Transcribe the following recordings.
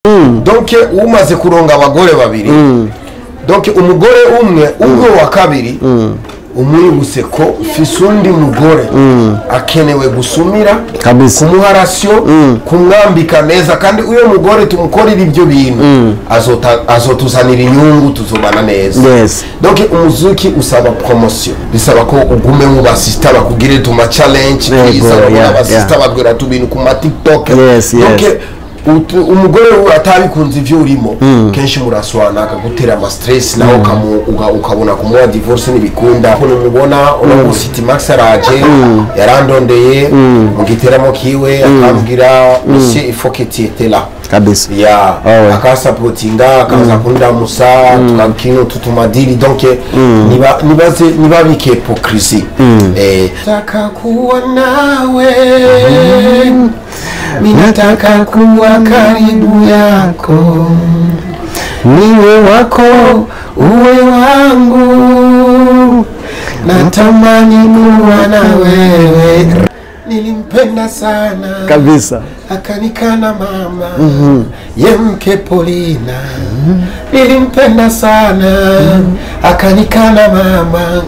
Donc umaze kuronga abagore babiri, donc umugore umwe umwe wa kabiri umwibutse ko ufise undi mugore akenewe gusumira, Kabisa. kumuha ration, kumwambika neza, kandi uyo mugore tumukorera ibyo bintu azotuzanira inyungu, tuzobana neza. Donc umuziki usaba promotion, bisaba ko ugume mu basista bakugire tuma challenge, kiza babona abasista babwira tubintu ku ma TikTok. Donc umugore we atabikunze ivyo urimo, kenshi muraswana akagutera ama stress, nawe ukabona kumuha divorce ntibikunda. Ukuntu mubona uno munsi T-Max araje yarandondeye mu giteramo kiwe, akambwira: "Monsieur, il faut que tu étais là." Kabisa. Ya. Ah ouais. Akasapotinga, akaza kundamusa, tukakina tutumadili. Donc niba nibaze nibabike hypocrisie. Nataka kuwa nawe, ninataka kuwa karibu yako, niwe wako uwe wangu, natamani kuwa na wewe. Nilimpenda sana Kabisa. akanikana mama ye mke Polina. Nilimpenda sana akanikana mama.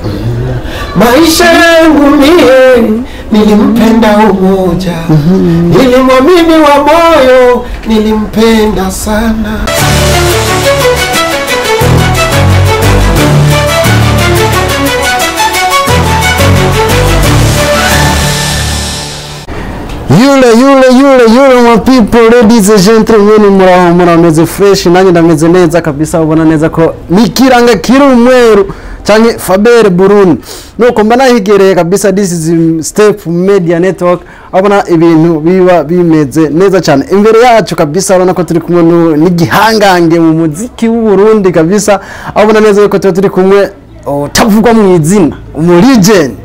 Maisha yangu mie nilimpenda umoja, nilimwamini wa moyo, nilimpenda sana. Yule yule yule yule, my people, ladies and gentlemen, muraho, murameze fresh? Nanjye ndameze neza kabisa. Ubona neza ko nikiranga kiri umweru canke Faber Burundi, nuko mba nahigereye kabisa. This is Step Media Network, abona ibintu biba bimeze neza cyane imbere yacu kabisa. Urabona ko turi kumwe n'igihangange mu muziki w'u Burundi kabisa. Abona neza yuko tuba turi kumwe utavugwa mu izina, umu legend.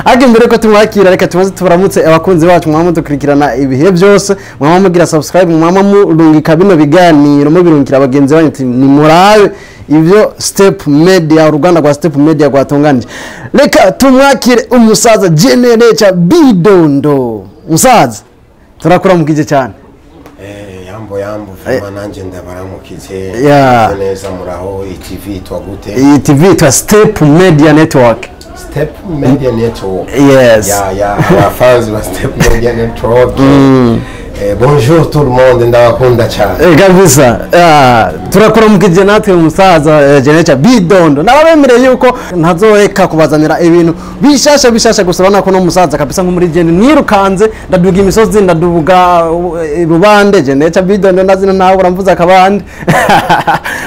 Ariko imbere ko tumwakira, reka tumaze tubaramutse abakunzi bacu mwama mudukurikirana ibihe byose, mwama mugira subscribe, mwama murungika bino biganiro, mubirungikira abagenzi banyu ati nimurabe ibyo Step Media, uruganda rwa Step Media rwatunganije. Reka tumwakire umusaza Generecha Bidondo. Musaza, turakuramukije cyane. Yambo yambo, vraiment nanjye ndabaramukije. Meze neza, muraho. Iyi TV yitwa gute? Iyi TV yitwa Step Media Network. Step Media Network. Yes. Ya, abafanzi ba Step Media Network, bonjour tout le monde, ndabakunda cyane. Kabisa. Turakuramukije natwe umusaza Generecha Bidondo. Nababemereye yuko ntazoheka kubazanira ibintu bishasha bishasha gusa. Urabona ko no musaza kabisa nko muri gene nirukanze, ndaduga imisozi, ndaduga rubande. Generecha Bidondo ndazina nawe uramvuza akabande,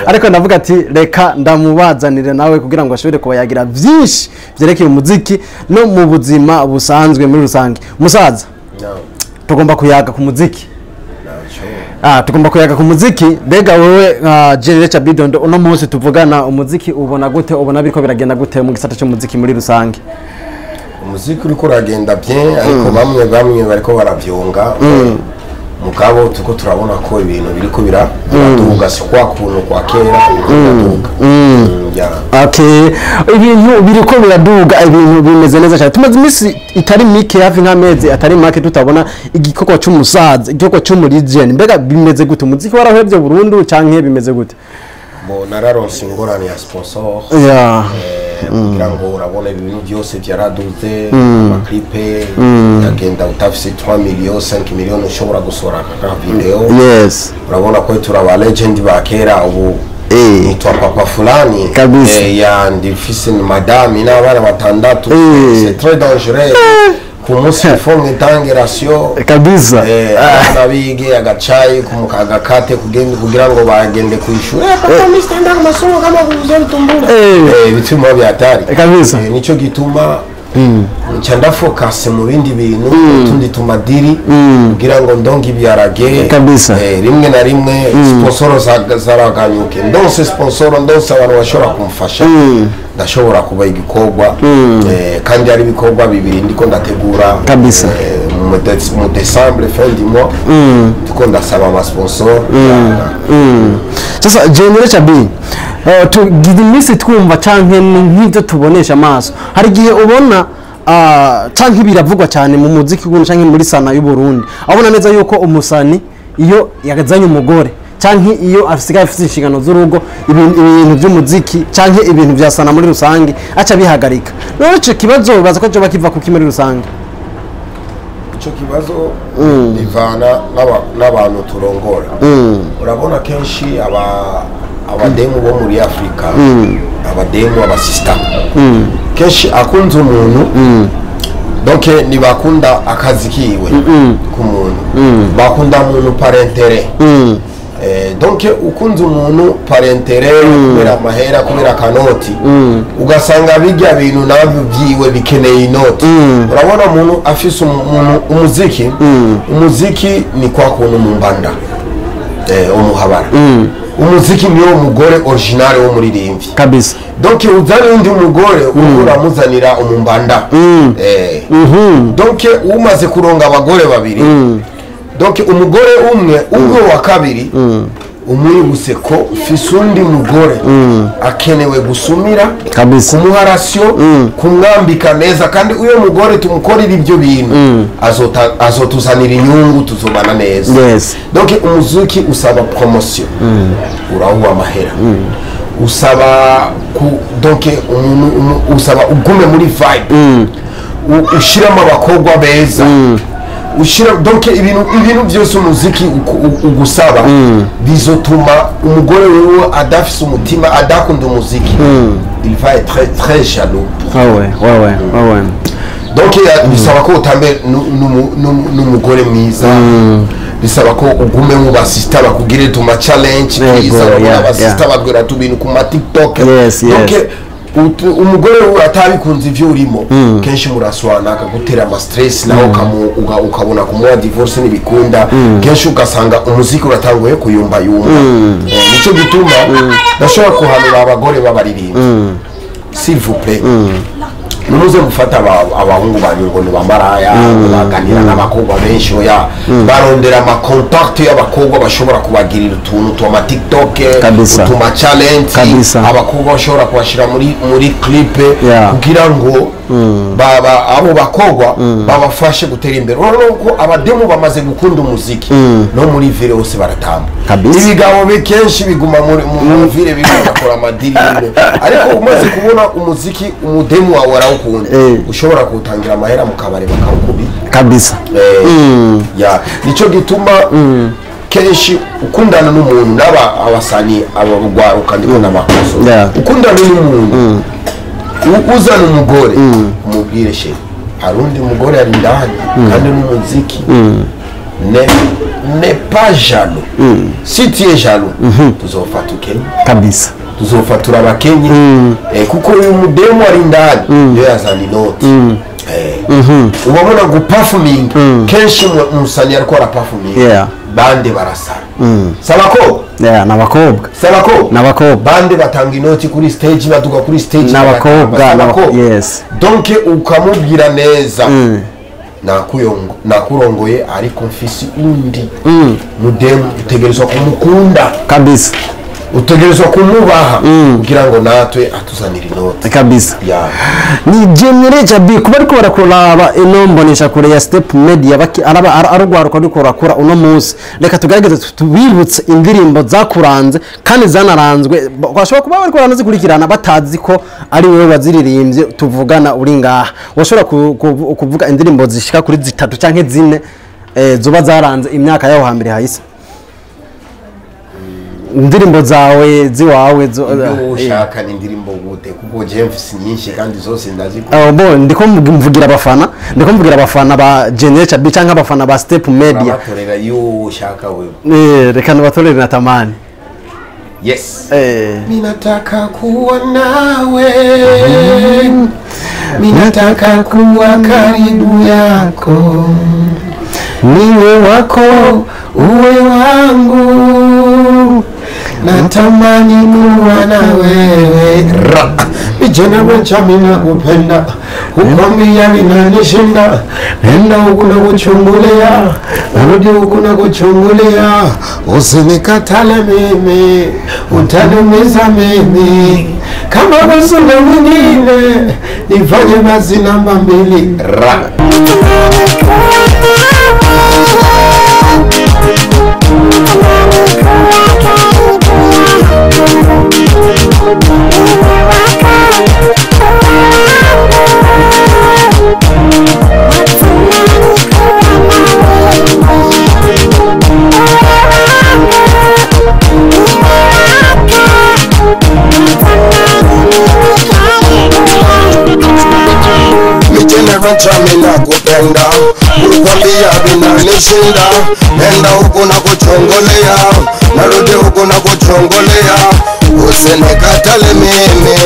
ariko ndavuga ati reka ndamubazanire nawe kugira ngo ashobore kuba yagira byinshi byerekeye umuziki no mu buzima busanzwe muri rusange. Musaza, No, tugomba kuyaga ku muziki. Naco. Tugomba kuyaga ku muziki. Mbega wewe nka Generecha Bidondo, uno munsi tuvugana, umuziki ubona gute? Ubona biriko biragenda gute mu gisata cy'umuziki muri rusange? Umuziki uriko uragenda bien, ariko bamwe bamwe bariko baravyonga. Mugabo tuko turabona ko ibintu biriko biraduga, si kwa kuntu kwa kera, biriko biraduga. Ya. Okay, ibintu biriko biraduga, ibintu bimeze neza cyane. Tumaze iminsi itari mike, hafi nk'amezi atari make, tutabona igikorwa cy'umusaza, igikorwa cy'umu legend. Mbega bimeze gute? Umuziki warahevye burundu canke bimeze gute? Bo, nararonse ingorane ya sponsor. Kugira ngo urabona ibintu byose byaraduze, ama clip yagenda utafise 3 millions, 5 millions ushobora gusohora aka video. Urabona ko turaba legend ba kera, ubu nitwa papa fulani. Kabisa. Ya, ndifise madame n'abana batandatu. C'est très dangereux, ku munsi il faut mwitange ration. Kabisa. Abana bige agacayi agakate kugira ngo bagende kwishura. Papa, mimi sitaenda masomo kama kuuza vitumbura. Bituma byatari. Kabisa. Nico gituma nca ndafokase mu bindi bintu, utundi tumadiri, kugira ngo ndonge ibiharage. Kabisa. Rimwe na rimwe sponsoro zaraganyuke, ndonse sponsoro, ndonse abantu bashobora kumfasha, ndashobora kuba igikorwa. Kandi hari ibikorwa bibiri ndiko ndategura. Kabisa. Mu décembre, fin du mois, ndiko ndasaba ama sponsor. Sasa Generecha B, tugize iminsi twumva canke nk'ibyo tubonesha amaso, hari igihe ubona canke biravugwa cyane mu muziki w'Uburundi canke muri sana y'u Burundi, abona neza yuko umusani Iyo yazanye umugore canke iyo asigaye afite inshingano z'urugo, ibintu by'umuziki canke ibintu vya sana muri rusange aca bihagarika. None ico kibazo baza ko coba kiva kuki muri rusange? Ico kibazo bivana n'abantu turongora. Urabona kenshi abademu bo muri Afrika, abademu, abasista, kenshi akunze umuntu, donc ntibakunda akazi kiwe k'umuntu, bakunda umuntu par intérêt. Donc ukunze umuntu par intérêt, kubera amahera, kubera akanoti, ugasanga bijya bintu nabyo byiwe bikeneye inoti. Urabona umuntu afise umuntu umuziki, umuziki ni kwa kuntu mu mbanda, umuhabara, umuziki niwo mugore original wo muririmbyi. Donc uzana undi mugore, uriko uramuzanira umumbanda. Donc umaze kuronga abagore babiri, donc umugore umwe, ubwo wa kabiri umwibutse ko ufise undi mugore akenewe gusumira, kumuha ration, kumwambika neza, kandi uyo mugore tumukorera ibyo bintu, azotuzanira inyungu, tuzobana neza. Donc umuziki usaba promotion, urawuha amahera, usaba ku donc umuntu usaba ugume muri vibe, ushiramo abakobwa beza, ushira donc ibintu byose umuziki ugusaba bizotuma umugore wewe adafise umutima, adakunda umuziki, il va être très très jaloux. Ah ouais, ouais, ouais, ouais, ouais. Donc bisaba ko utambe n'umugore mwiza, bisaba ko ugume mu basista bakugire tuma challenge bwiza, babona abasista babwira tubintu ku ma TikTok. Donc umugore we atabikunze ivyo urimo, kenshi muraswana, akagutera ama stress, nawe ukabona kumuha divorce ntibikunda. Kenshi ugasanga umuziki uratanguye kuyumbayumba. Nico gituma ndashobora kuhanura abagore b'abaririmbyi: s'il vous plaît, numuze mufata abahungu banyu ngo ni bamaraya, ngo baganira n'abakobwa benshi. Oya, barondera ama contact y'abakobwa bashobora kubagirira utuntu twa TikTok, utuma challenge, abakobwa bashobora kubashira muri clip, kugira ngo baba abo bakobwa babafashe gutera imbere. Urabona ko abademu bamaze gukunda umuziki, no muri ville hose baratamba. Ibigabo be kenshi biguma muri mu ville, biga bakora amadirine, ariko umaze kubona umuziki umudemu wawe arawukunda, ushobora kuwutangira amahera mu kabari bakawukubita. Ya, nico gituma kenshi ukundana n'umuntu, n'aba abasani, aba rugwaruka, ndiko n'abakoso, ukundana n'umuntu, uzana umugore, umubwire: chéri, hari undi mugore ari indani kandi n'umuziki, ne pas jaloux. Si tu es jaloux, tuzofata ukenye. Tuzofatura abakenye, kuko uyu mudemu ari indani niyo yazana inoti. Ubabona guperforming, kenshi umusani ariko araperforming, bande barasara? Sabako. Yeah, n'abakobwa. Sabako. N'abakobwa. Bande batanga inoti kuri stage, baduga kuri stage? N'abakobwa. Sabako. Yes. Donc ukamubwira neza: nakurongoye ariko mfise undi mudemu, utegerezwa kumukunda, utegerezwa kumubaha kugira ngo natwe atuzanire inoti. Ya. Ni General Jabi. Kuba ariko barakuraba ino mbonesha kure ya Step Media, baki araba arugwaruka ariko rakura uno munsi, reka tugerageze tubibutse indirimbo zakuranze kandi zanaranzwe. Bashobora kuba bariko baranazikurikirana batazi ko ari wowe waziririmbye. Tuvugana uri ngaha, washobora kuvuga indirimbo zishika kuri zitatu canke zine, zoba zaranze imyaka yaho hambere hahise, indirimbo zawe ziwawe Ibyo ushaka ni indirimbo gute? Kuko jewe mfise nyinshi kandi zose ndazikunda. Oh, bo ndiko mvugira abafana, ndiko mvugira abafana ba General B canke abafana ba Step Media. Urabatorera iyo ushaka wewe. Reka nabatorere na tamani. Yes. Minataka kuwa nawe, minataka kuwa karibu yako, niwe wako uwe wangu, natamani kuwa na wewe. Vijana wacha, mina kupenda, kukwambia vinanishinda, nenda huku na kuchungulia, narudi huku na kuchungulia, usinikatale mimi, utaniumiza mimi, kama wasuna mwingine, nifanye basi namba mbili. Ra. Thank you. Generator mimi nakupenda, ukwambia vinanishinda, nenda huku na kuchongolea, narudi huku na kuchongolea, usinikatale mimi,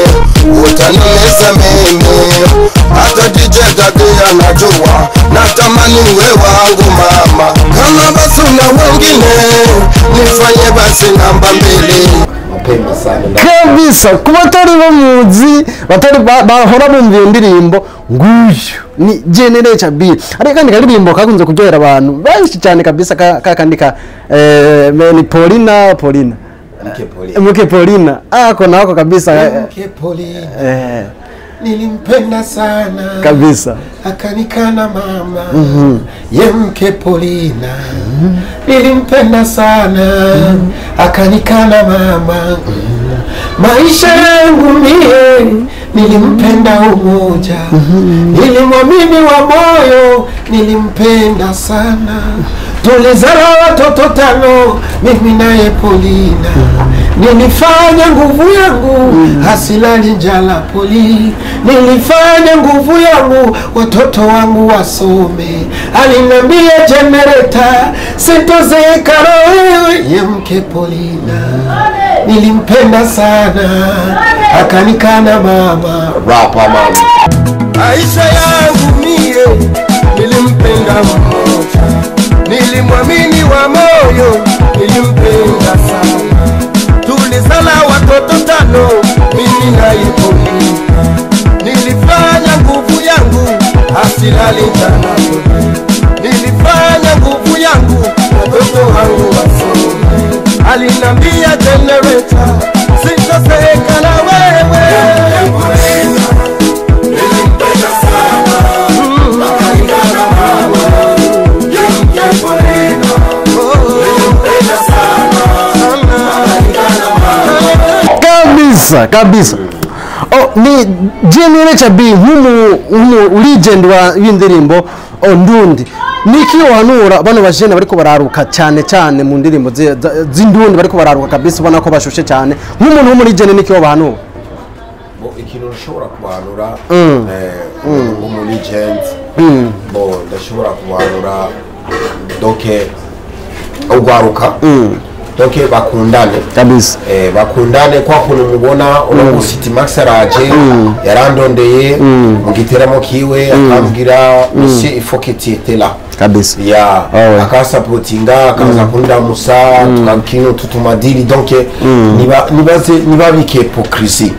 utanimeza mimi, hata DJ Daddy anajua, natamani we wangu mama, kama basi na wengine, nifanye basi namba 2. Mapema sana kabisa kuba batari bamuzi batari bahora bumva iyo ndirimbo nguyu ni Generator B. Ariko kandi karirimbo kakunze kuryohera abantu benshi cyane kabisa ka kandi ka ni Paulina Paulina Mke Paulina. Mke Paulina ako nako kabisa Mke Paulina nilimpenda sana kabisa akanikana mama. Ye mke Paulina nilimpenda sana akanikana mama. Maisha yangu mie nilimpenda umoja, nilimwamini wa moyo, nilimpenda sana. Tulizaa watoto 5 mimi naye Paulina. Nilifanya nguvu yangu hasilali njala Poli, nilifanya nguvu yangu watoto wangu wasome. Alinambia Generator sitozeeka na wewe. Ye mke Paulina nilimpenda sana akanikana mama. Rapa mama. Maisha yangu mie nilimpenda mmoja, nilimwamini wa moyo, nilimpenda sana. Tulizala watoto 5 mimi naye Paulina. Nilifanya nguvu yangu asilali njala Poli, nilifanya nguvu yangu watoto wangu wasome. Alinambia Generator sitozeeka na wewe. Nilimpenda sana akanikana mama. Mke Paulina nilimpenda sana akanikana mama. Kabisa kabisa. Oh, ni Generator B nk'umu legend wa w'indirimbo ndundi. Niki wanura bano bajene bariko bararuka cyane cyane mu ndirimbo z'indundi bariko bararuka kabisa ubona ko bashushe cyane nk'umuntu wo muri legend niki wabahanura? Bo ikintu nshobora kubahanura nk'umu legend, bo ndashobora kubahanura donc ugwaruka donc bakundane kabisa bakundane kwa kuntu mubona uno munsi T-Max araje yarandondeye mu giteramo kiwe akambwira monsieur il faut que tu étais là kabisa ya Ah ouais. akasapotinga akaza kundamusa tukakino tutumadili donc niba nibaze nibabike hypocrisie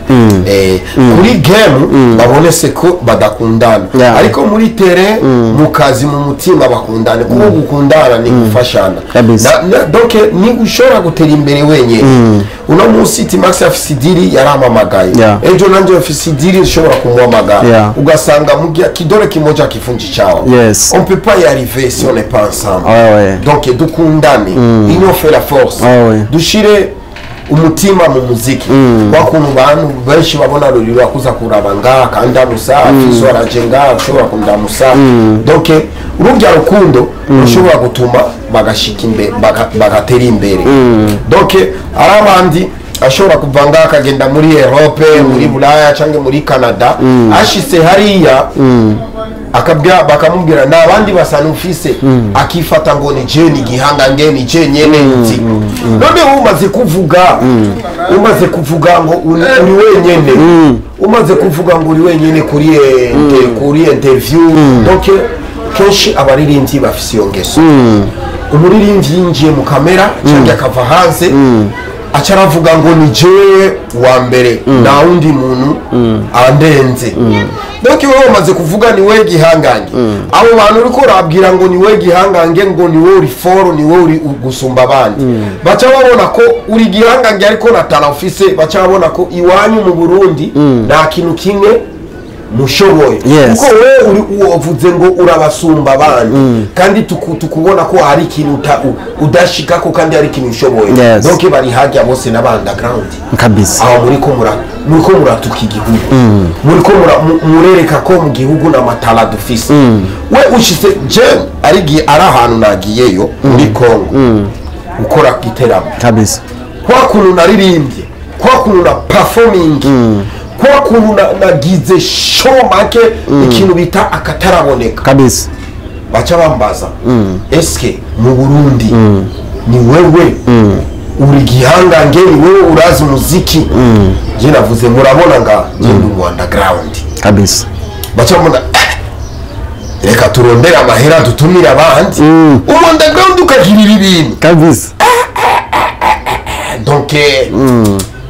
kuri game babone se ko badakundana ariko muri terrain mu kazi mu mutima bakundane kuko gukundana ni gufashana. Kabisa. Donc ni ushobora gutera imbere wenyine. Uno munsi T-Max afise idiri yaramamagaye, ejo nanje afise idiri ushobora kumuhamagara, ugasanga mugia kidole kimoja kivunji chawa. On peut pas y arriver si on n'est pas ensemble. Donc dukundane, union fait la force. Dushire umutima mu muziki kwa kuntu bantu benshi babona Ruriro akuza kuraba ngaha akandamusa, Fizo araje ngaha ushobora kundamusa. Donc ururya rukundo rushobora gutuma bagashika imbere bagatera imbere. Donc ari abandi ashobora kuva ngaha akagenda muri Europe, muri Bulaya cyangwa muri Canada, ashitse hariya akabwira bakamubwira nta bandi basa n'ufise, akifata ngo ni je ni gihangange ni je nyene nzi. Noneho umaze kuvuga ngo uri wenyene, umaze kuvuga ngo uri wenyene kuri interview. Donc kenshi abaririmbyi bafise iyo ngeso, umuririmbyi yinjiye mu kamera cyangwa akava hanze aca aravuga ngo ni jewe wa mbere nta wundi muntu andenze. Donc wowe umaze kuvuga ni we gihangange, abo bantu uriko urabwira ngo ni we gihangange, ngo ni wowe uri fort, ni wowe uri gusumba abandi, baca babona ko uri gihangange ariko na talent ufise, baca babona ko iwanyu mu Burundi nta kintu kimwe mushoboye kuko wowe uri wavuze ngo urabasumba abandi kandi tukubona ko hari ikintu udashikako kandi hari ikintu ushoboye. Donc bari hajya bose n'aba underground kabisa aho muriko muratuka igihugu, muriko murereka ko mu gihugu n'amatara dufise. We ushitse je ari gihe ari ahantu nagiyeyo muri Congo gukora giteramo kabisa kwa kuntu naririmbye, kwa kuntu na performing Kwa kuntu nagize show make ikintu bita akataraboneka. Kabisa. Baca bambaza, eske mu Burundi ni wewe uri gihangange, ni wewe urazi muziki? Je navuze, murabona nga je ndi mu underground. Kabisa. Baca bamubona, reka turondere amahera dutumire abandi. Umu underground ukagirira ibintu. Kabisa. Donc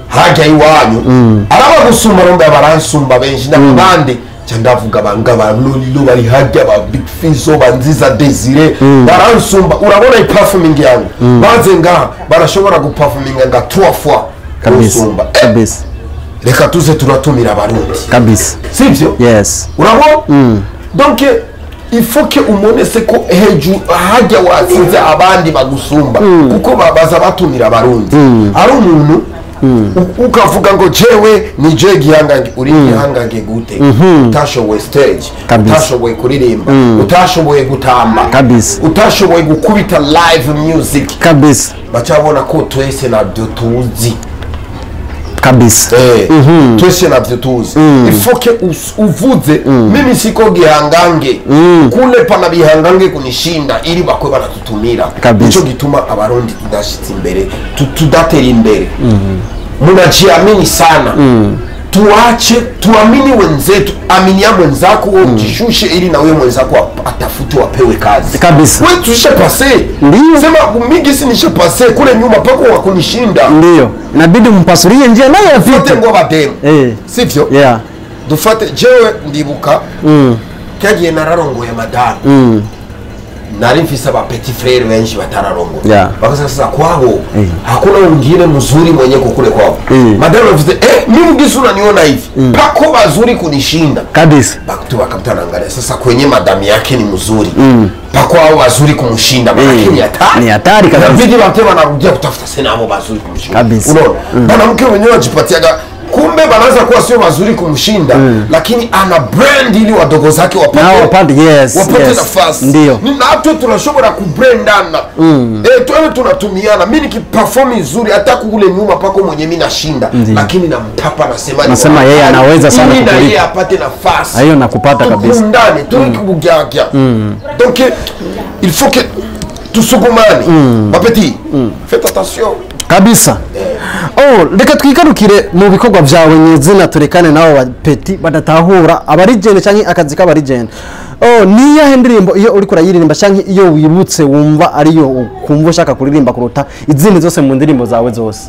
hajya iwanyu araba gusumba, rombe baransumba benshi n'abandi. Nca ndavuga banga ba Lolilo bari hajya, ba Big Fizzo, ba Nziza Desire baransumba. Urabona iperforming yangu, baze ngaha barashobora guperforminga nga trois fois Kabisa. kunsumba. Kabisa. Reka tuze turatumira Abarundi. Kabisa. Sivyo? Yes. Urabona, donc il faut que umonese ko hejuru hajya watsinze abandi bagusumba, kuko baza batumira Abarundi. Ari umuntu ukavuga ngo jewe ni je gihangange. Uri gihangange gute utashoboye stage, Kabisa. utashoboye kuririmba, utashoboye gutamba, Kabisa. utashoboye gukubita live music? Kabisa. Bacabona ko twese nabyo tuzi. Kabisa. Twese navyo tuzi. Il faut que uvuze, mimi siko gihangange, kule pana bihangange kunishinda, ili bakwe banatutumira. Kabisa. Nico gituma Abarundi tudashitse imbere, tudatera imbere. Munajiamini sana. Tuache tuamini wenzetu. Aminia mwenzako, wewe ujishushe ili na wewe mwenzako atafute, wapewe kazi. Kabisa. Wewe tuishe pase. Ndiyo. Sema mingi si nishe pase kule nyuma pako wakunishinda. Ndiyo, inabidi mpasulie njia naye Dufate afite. ngo abademu, sivyo? Yeah. Dufate jewe, ndibuka cyagiye nararongoye madamu, nari mfise aba petit frère benshi batararongoye. Bakasa sasa kwabo hakuna wengine mzuri mwenye kukule kwao. Madamu yavuze, mimi gisi unaniona hivi, pako wazuri kunishinda. Kabisa. Baktu bakamta angalia sasa kwenye madamu yake ni mzuri, pako hao wazuri kumshinda, maana ni hatari. Ni hatari kabisa. Inabidi wate wanarudia kutafuta sena hao wazuri kumshinda. Kabisa. Unaona, mwanamke wenyewe ajipatiaga, kumbe banaanza kuwa sio wazuri kumshinda, lakini ana brand ili wadogo zake wapate Nao wapate, yes, wapate nafasi. Ndiyo. Ni natwe tunashobora kubrandana, tuwe tunatumiana. Mi nikiperform nzuri, hata kule nyuma pako mwenye mi nashinda, lakini namtapa, nasema ni Nasema wa yeye hatari, anaweza sana ili na kukuliko. yeye apate nafasi. Hiyo nakupata kabisa. Tukundane, turi kubugyagya. Donc il faut que tusukumane. Bapeti, faites attention. Kabisa. Oh, reka twigarukire mu bikorwa byawe nyezina, turekane nabo bapeti badatahura abarigende cyangwa akazi k'abarigende. Oh, niyahe ndirimbo iyo uriko urayiririmba cyangwa iyo wibutse wumva ariyo ukumva ushaka kuririmba kuruta izindi zose mu ndirimbo zawe zose?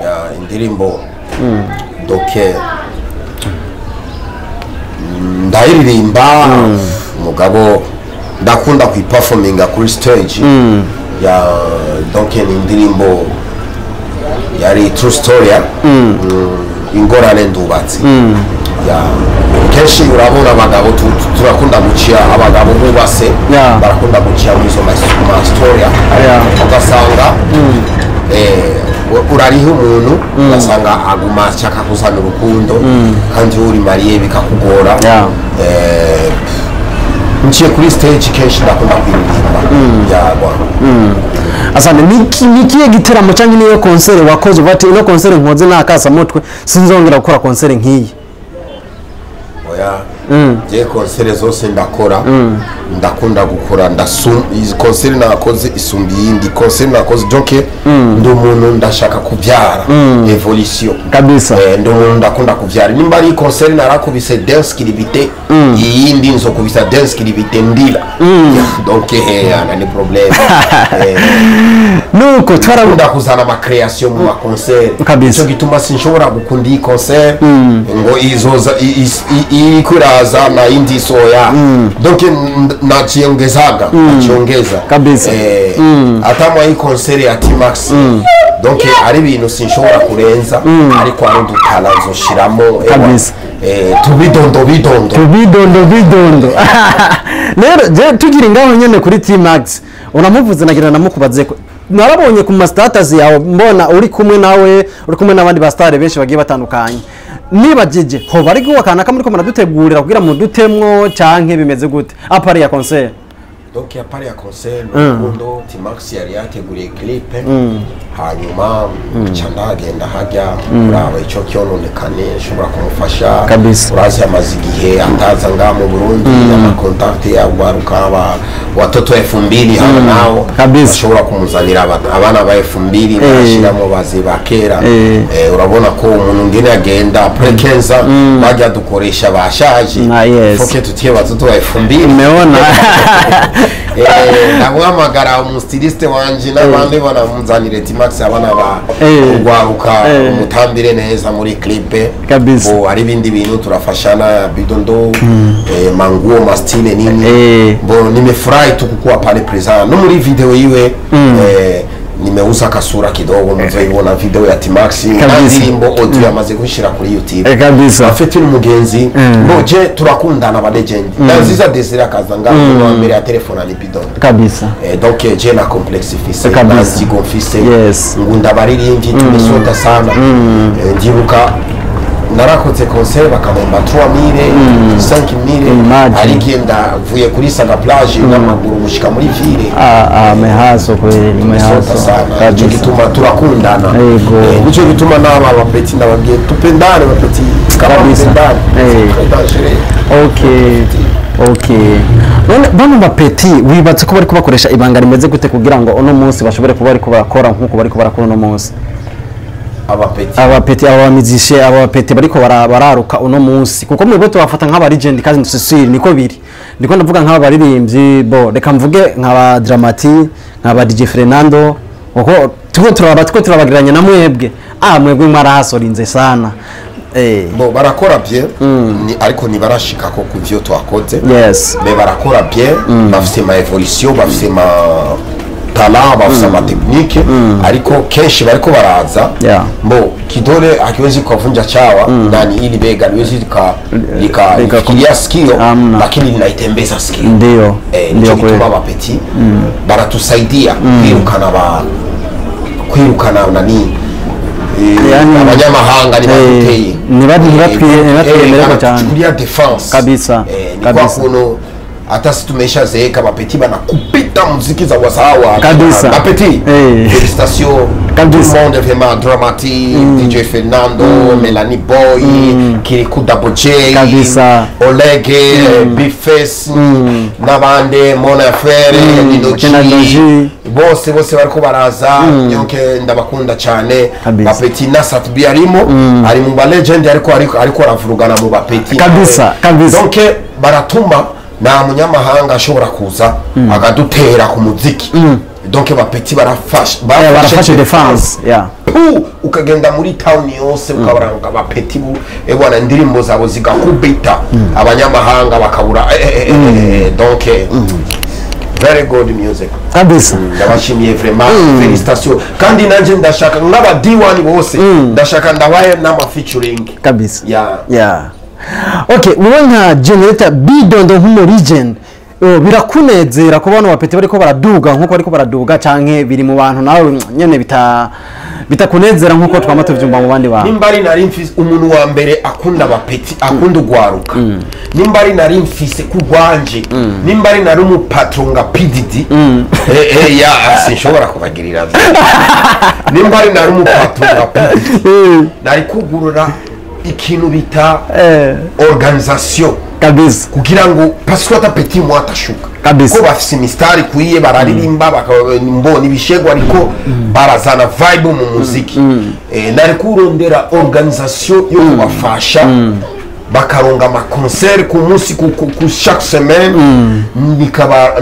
Ya, indirimbo, donc ndayiririmba, mugabo ndakunda kuyiperforminga kuri stage ya. Donc ni indirimbo yari true story ya ingorane ndubatse ya. Kenshi urabona abagabo turakunda gucia, abagabo bubase barakunda gucia muri izo ma story, ugasanga urariha umuntu, ugasanga aguma ashaka kuzana urukundo kandi uri marié, bikakugora. Nciye kuri stage kenshi ndakunda kuririmba yagwa. Asante. Ni kihe giteramo cyangwa niyo concert wakoze uvuga ati ino concert nkoze nta mutwe, sinzongera gukora concert nk'iyi? Oya, je concert zose ndakora, ndakunda gukora, izi concert nakoze isumba iyindi concert nakoze. Donc ndi umuntu ndashaka kubyara evolution. Kabisa. Ndi umuntu ndakunda kubyara. Nimba ari concert narakubise dance kiribite, iyindi nzokubisa dance kiribite ndila. Donc ana ni problème. Nuko twara Ndakunda kuzana ama création mu ma concert. Kabisa. Nico gituma sinshobora gukunda iyi concert ngo izoza iriko iraza na indi soya. Donc nachiongezaga, nachiongeza. Kabisa. Ata mwa iyi concert ya T-Max, donc ari ibintu sinshobora kurenza, ariko ari udutala nzoshiramo, ewa. Kabisa. Tubidondo bidondo. Tubidondo bidondo. Rero je tugira ngaho nyene kuri T-Max, unamuvuze, nagira namukubaze ko narabonye ku ma status yawe, mbona uri kumwe nawe, uri kumwe n'abandi ba star benshi bagiye batandukanye. Nibagije ho bari guwakana kamuri ko muradutegurira kugira mudutemwo canke bimeze gute à part ya concert? Donc ya part ya concert, Rukundo T-Max yari yateguriye clip. Hanyuma nca ndagenda hajya kuraba ico kyononekane nshobora kumufasha. Kabisa. Urazi amaze igihe ataza ngaha mu Burundi, ama contacts ya gwaruka aba watoto 2000 hano nao Kabisa. bashobora kumuzanira abana ba 2000 barashiramo bazi ba kera. Urabona ko umuntu ngene agenda après 15 ans bajya dukoresha bashaje. Ah, yes. Faut que tutie watoto wa 2000. Umeona. Ndamuhamagara umu styliste wanje n'abandi banamuzanire T-Max abana ba kugwaruka, umutambire neza muri clip. Kabisa. Bo hari ibindi bintu turafashana bidondo, manguo, ma style nini. Bo nimefurahi tu kukuwa pale présent no muri video iwe. Nimeuza kasura kidogo, muzoibona video ya T-Max Kabisa. ndirimbo audio yamaze gushira kuri YouTube. Kabisa. Afite n'umugenzi boje turakundana ba legend na Nziza Desire akaza ngaho wa mbere ya telefone ni Bidondo. Kabisa. Donc je na complexe mfise, Kabisa. na zigo mfise, ngunda abaririmbyi tumesota sana. Ndibuka narakoze concert bakamomba 3000 5000. Imagine. Ariko ndavuye kuri Saga Plage n'amaguru gushika muri ville. Ah, ah, mehaso kweli. Tumesota mehaso sana, nicyo kabisa. gituma turakundana. Yego. Nicyo gituma n'aba ba petits ndababwiye tupendane, ba petits kama Kabisa. tupendane, c'est très dangereux. Okay, none bano ba petits wibatse ko bariko bakoresha ibanga rimeze gute kugira ngo uno munsi bashobore kuba bariko barakora nk'uko bariko barakora uno munsi? Aba petits? Aba petits, aba musiciens, aba petits bariko bararuka uno munsi, kuko mwebwe tubafata nk'aba legend kandi c'est niko biri. Ndiko ndavuga nk'aba baririmbyi, bo reka mvuge nk'aba Dramati, nk'aba DJ Fernando, kuko tuko turaba tuko turabagereranya na mwebwe. Ah, mwebwe mwarahasorinze sana. Bo barakora bien, ariko ntibarashika ko ku vyo twakoze. Mais barakora bien, bafise ma évolution, bafise ma talent, bafise ama technique, ariko kenshi bariko baraza. Bo kidole hakiwezi kuvunja chawa nani ili bega liwezi lika lifikiria sikio, Hamna. lakini linaitembeza sikio. Ndio. Nico Ndio kweli. gituma aba petits baratusaidia kwirukana ba kwirukana nani, abanyamahanga ntibaduteye. Ntibatwiyemereko cyane. Banatuchukulia défense. Kabisa, Ni kwa kabisa. kuno hata si tumeshazeeka, ba petits banakupita muziki za wasawa. Kabisa. Ba petits, félicitations. Kabisa. Tout le monde vraiment, Dramati, DJ Fernando, Melanie Boy, Kirikou Double J, Kabisa. Olege, Bface n'abandi, Mona Frere, Lino Kena G, Lino G. Bose bose bariko baraza. Donc ndabakunda cyane. Kabisa. Ba petits na Satbi arimo, ari mu ba legend, ariko aravurugana mu ba petits. Kabisa, kabisa. Donc baratuma nta munyamahanga ashobora kuza akadutera ku muziki. Donc ba petits barafasha. Barafashe défense, yeah. Pu, ukagenda muri town yose ukabaranga ba petits bu bwana, indirimbo zabo zigakubita, abanyamahanga bakabura. Donc very good music. Kabisa. Ndabashimiye vraiment, félicitations. Kandi nanje ndashaka nk'aba D1 bose, ndashaka ndabaye n'ama featuring. Kabisa. Yeah. Yeah, okay, wowe nka Generator Bidondo nk'umu legend, birakunezera ko bano ba petits bariko baraduga nkuko bariko baraduga, canke biri mu bantu nawe nyene bitakunezera nkuko twama tuvyumva mu bandi bantu? Nimba ari nari mfise umuntu wa mbere akunda aba petits, akunda ugwaruka, nimba ari nari mfise kugwanje, nimba ari nari umu patron nga PDD, ya sinshobora kubagirira. Nimba ari nari umu patron nga PDD, nari kugurura ikintu bita organisation Kabisa. kugira ngo parce ata petit mwa atashuka. Kabisa. Ko bafise imistari ikwiye, bararirimba, mbona ibishego, ariko barazana vibe mu muziki. Nari kurondera organisation yo kubafasha bakaronga ama concert ku munsi, ku chaque semaine,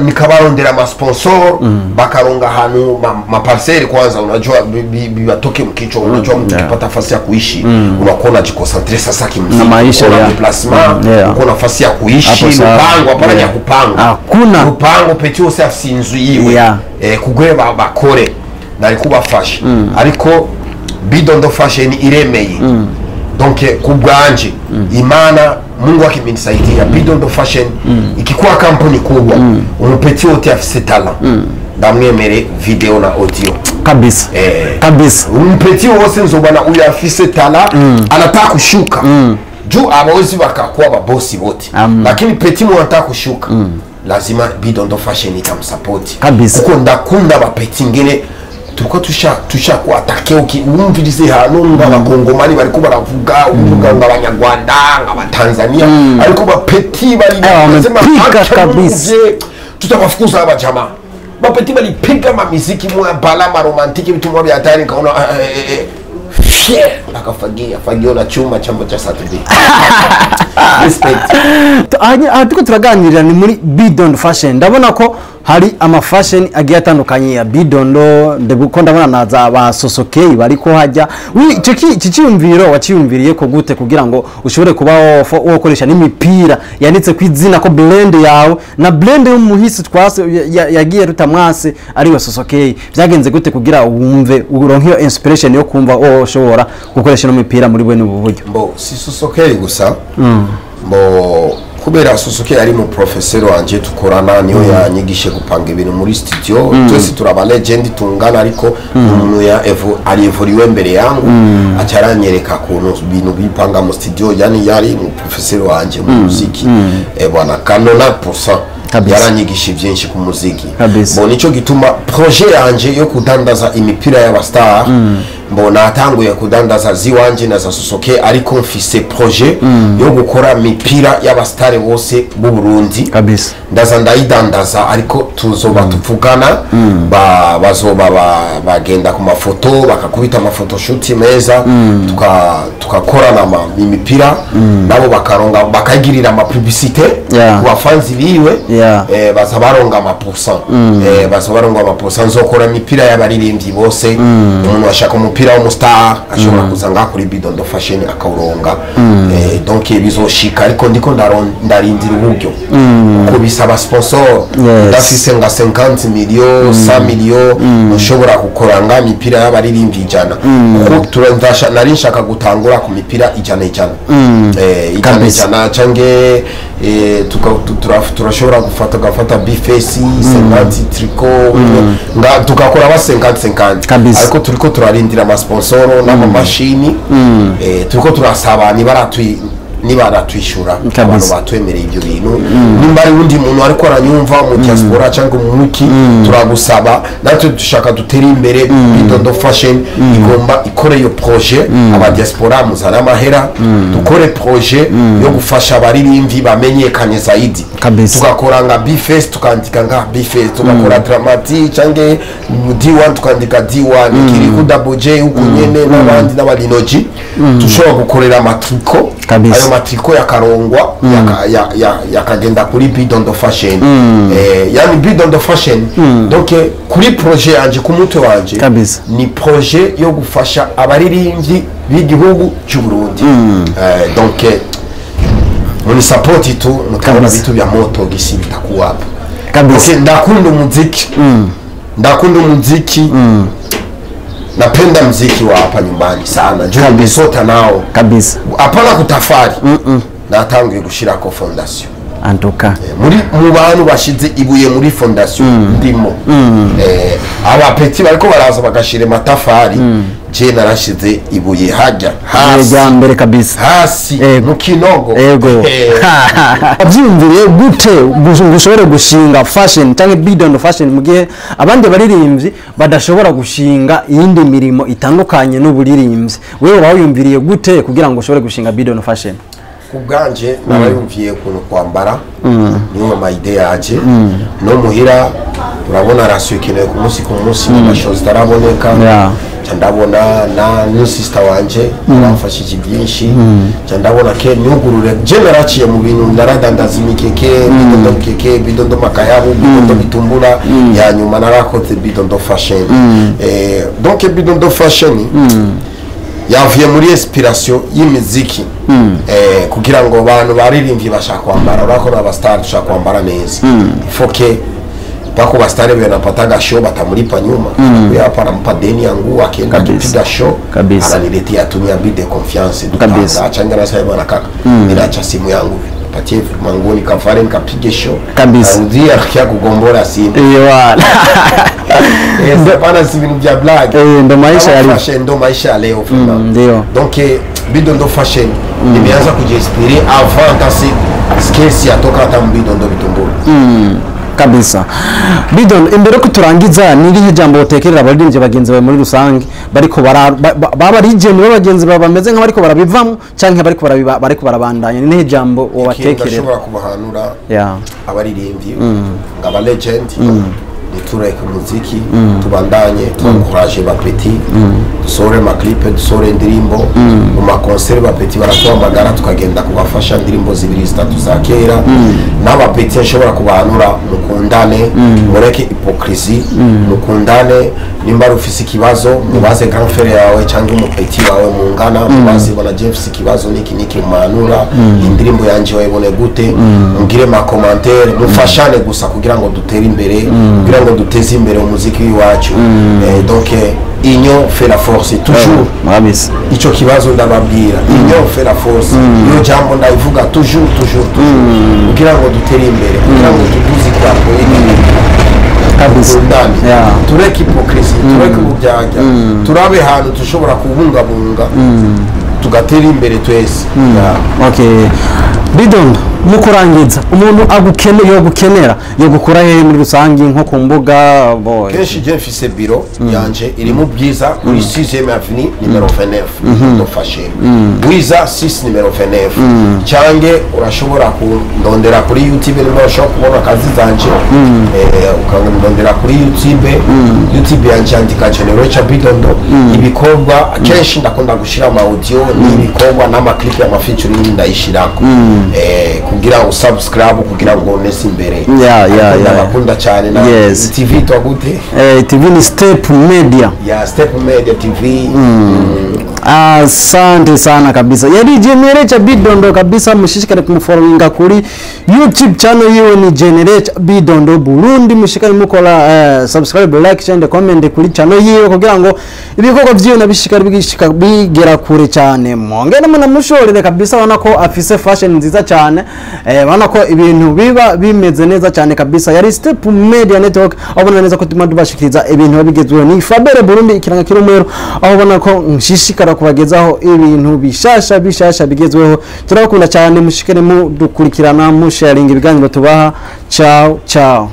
nikabarondera ama sponsor, bakaronga ahantu ma parcelle kwanza. Unajua bibatoke mkichwa. Unajua mtu akipata nafasi ya kuishi, unakuwa unaji concentrer sasa kimuziki. Na maisha, Uko na déplacement, uko nafasi ya kuishi. Hapo sawa. Lupango hapana, ya kupanga. Hakuna. Lupango petit wose afise inzu yiwe. Kugwe bakore nari kubafasha, ariko Bidondo Fashion iremeye. Donc ku bwanje, Imana Mungu akimenisaidia, Bidondo Fashion ikikuwa kampuni kubwa, umu petit wote afise talent ndamwemere video na audio. Kabisa. Kabisa. Umu petit wose nzobana uyu afise talent anataka kushuka juu abawezi bakakuwa babosi wote, Amna. lakini petit mu anataka kushuka, lazima Bidondo Fashion itamsapoti. Kabisa. Kuko ndakunda ba petits ngene. Turiko tusha kuatake wumvirize hano ngo abakongomani bariko baravuga, uvuga ngo abanyarwanda, ngo abatanzania, ariko bapeti bari Wamepika kabisa. Tutawafukuza aba jamaa. Bapeti balipiga mamiziki mwa bala maromantiki, vitu mwa vya hatari, nikaona fier akafagia fagio la chuma chambo cha Saturday. Respect. Aha turiko turaganirira ni muri Bidondo Fashion. Ndabona ko hari ama fashion agiye atandukanye ya Bidondo, ndiko ndabona na za ba Sosokei bariko hajya. Ico iki cyiyumviro waciyumviriye ko gute kugira ngo ushobore kuba wokoresha n'imipira yanditse ku izina ko brand yawe na brand y'umuhisi twase yagiye rutamwase ari we Sosokei? Byagenze gute kugira wumve uronke iyo inspiration yo kumva ushobora gukoresha no mipira muri bene ubu buryo? Mbo si Sosokei gusa, mbo kubera Sosokei ari mu professeur wanje tukorana, niyo yanyigishe gupanga ibintu muri studio. Twese turaba legend tungana, ariko umuntu ya evo ari evoriwe mbere yangu, acaranyereka kuntu ibintu bipanga mu studio. Yani yari mu professeur wanje mu muziki, bwana kanona pourcent. Yaranyigisha byinshi ku muziki. Bo nico gituma projet yanje yo kudandaza imipira y'abastar, mbo natanguye kudandaza ziwanje na za Sosoke, ariko mfise projet yo gukora mipira y'abastare bose b'u Burundi. Ndaza ndayidandaza, ariko tuzoba tuvugana, bazoba bagenda ku mafoto, bakakubita amafoto shoot meza, tukakorana imipira nabo, bakaronga bakagirira ama publicité ku bafanzi biwe. Baza baronga ama pourcent, baza baronga ama pourcent. Nzokora imipira y'abaririmbyi bose. Umuntu ashaka umupira w'umustar ashobora kuza ngaha kuri Bidondo Fashion akawuronga. Donc bizoshika, ariko ndiko ndarindira uburyo kuko bisaba sponsor. Ndafise nga 50 millions, 100 millions, nshobora gukora nga imipira y'abaririmbyi 100, kuko nari nshaka gutangura ku mipira 100 100, 100 100, canke turashobora gufata gafata bifesi 50 tricot nga tukakora ba 50 50. Ariko turiko turarindira amasponsoro n'amamashini, turiko turasaba nibaratwishyura abantu batwemereye ibyo bintu. Nimba ari undi muntu ariko aranyumva mu diaspora cyangwa mu muki, turagusaba, natwe dushaka dutere imbere. Bidondo Fashion igomba ikore iyo projet. Aba diaspora muzana amahera, dukore projet yo gufasha abaririmbyi bamenyekanye zaidi. Tugakora nka Bface, tukandika nka Bface, tugakora Dramati cyangwa D1, tukandika D1, Kirikou, Double J, uko nyene n'abandi n'abalinoji. Tushobora gukorera amatriko. Ayo matriko yakarongwa, yakagenda kuri Bidondo Fashion, yani Bidondo Fashion. Donc kuri projet yanje, ku mutwe wanje, ni projet yo gufasha abaririmbyi b'igihugu cy'u Burundi. Donc muri support tu mutaona vitu vya moto gisi vitakuwa hapo. Okay, ndakunda umuziki, ndakunda umuziki, napenda mziki wa hapa nyumbani sana juu nimesota nao. Hapana kutafari, natanguye gushirako fondation. Antuka. Muri mu bantu bashize ibuye muri fondation ndimo. Abapeti bariko baraza bagashira amatafari, je narashize ibuye hajya hasi. Rya mbere kabisa. Hasi mu kinogo. Ego. Wabyiyumviriye gute ngo ushobore gushinga fashion cyangwa Bidondo Fashion mu gihe abandi baririmbyi badashobora gushinga iyindi mirimo itandukanye n'uburirimbyi? Wewe wawiyumviriye gute kugira ngo ushobore gushinga Bidondo Fashion? Ku bwanje narayumviye ukuntu kwambara niyo ma idée yaje no muhira. Urabona ration ikenewe ku munsi ku munsi, mu mashow zitaraboneka. Nca ndabona na new sister wanje aramfashije byinshi, nca ndabona ke nyugurure. Je naraciye mu bintu, naradandaza imikeke, Bidondo keke, Bidondo makayabu, Bidondo bitumbura, ya nyuma narakoze Bidondo Fashion. Donc Bidondo Fashion yavuye muri inspiration y'imiziki, kugira ngo abantu baririmbyi bashaka kwambara. Urako n'aba star dushaka kwambara neza. Faut que pako bastare wanapataga show, batamulipa nyuma. Huyo hapa anampa deni ya nguo, akienda kupiga show ananiletea tumia bide confiance. Achanga na sasa, bwana kaka, ninaacha simu yangu, patie manguo nikavale nikapige show. Narudia kia kugombora simu. Ewana. Hapana, si ibintu vya blague. Ndo maisha ya leo. Fashion ndo maisha ya leo. Ndio. Donc Bidondo Fashion nimeanza kujiinspirer avant hata si skesi yatoka hata Bidondo Bitumbura. Kabisa. Bidon, imbere ko turangiza, nirihe jambo utekerera abaririmbyi bagenzi bawe muri rusange bariko baba legend bagenzi bawe bameze nk'abariko barabivamo canke bariko barabiba bariko barabandanya, nirihe jambo Ikintu wobatekerera? ndashobora kubahanura abaririmbyi ngaba legend, nitureke umuziki, tubandanye twencourage ba petits, dusohore ama clips, dusohore indirimbo mu ma concerts. Ba petits baratuhamagara tukagenda kubafasha indirimbo zibiri zitatu za kera. N'aba petits nshobora kubahanura, mukundane, mureke hypocrisie, mukundane. Nimba ari ufise ikibazo, mubaze grand frère yawe cyangwa umu petit wawe mungana, mubaze: "Bona je mfise ikibazo niki niki, mumanura indirimbo yanje wayibone gute?" Mugire ma commentaire, mufashane gusa kugira ngo dutere imbere, kugira ngo duteze imbere umuziki w'iwacu. Donc union fait la force toujours. Murabizi. Ico kibazo ndababwira, union fait la force, iyo jambo ndayivuga toujours, toujours, toujours, kugira ngo dutere imbere, kugira ngo tuduze idarapo y'igihugu. Dukundane, tureke hypocrisie, tureke uburyarya, turabe ahantu dushobora kubungabunga tugatera imbere twese. Yeah. Okay, Bidon, mu kurangiza, umuntu agukene yo gukenera yo gukura hehe muri rusange, nko ku mbuga boy? Kenshi je mfise biro yanje iri mu Bwiza kuri 6e avenue numéro 29, ndofashe Bwiza 6 numéro 29, cyange urashobora kundondera kuri YouTube nimba ushobora kubona akazi zanje, ukandondera kuri YouTube. YouTube yanje andika Generator Bidondo. Ibikorwa kenshi ndakunda gushira ama audio n'ibikorwa n'ama clip y'ama featuring ndayishirako, kugira ngo subscribe, kugira ngo nese imbere. Yeah. Ariko ndabakunda cyane na TV itwa gute? TV ni Step Media. Ya Step Media TV. Asante sana kabisa. Yari Generator Bidondo kabisa, mushishikare kumufollowinga kuri YouTube channel yiwe ni Generator Bidondo Burundi. Mushikare mukora subscribe, like, share and comment kuri channel yiwe kugira ngo ibikorwa vyiwe nabishikare bigishika bigera kure cyane. Mwongere munamushorere kabisa, ubona ko afise fashion nziza cyane. Ubona ko ibintu biba bimeze neza cyane kabisa. Yari Step Media Network, aho ubona neza ko tuma tubashikiriza ibintu biba bigezweho. Ni Fabere Burundi, ikiranga kiri umweru, aho ubona ko nshishikara kubagezaho ibintu bishasha bishasha bigezweho. Turabakunda cyane, mushikare mudukurikirana, musharinga ibiganiro tubaha. Ciao ciao.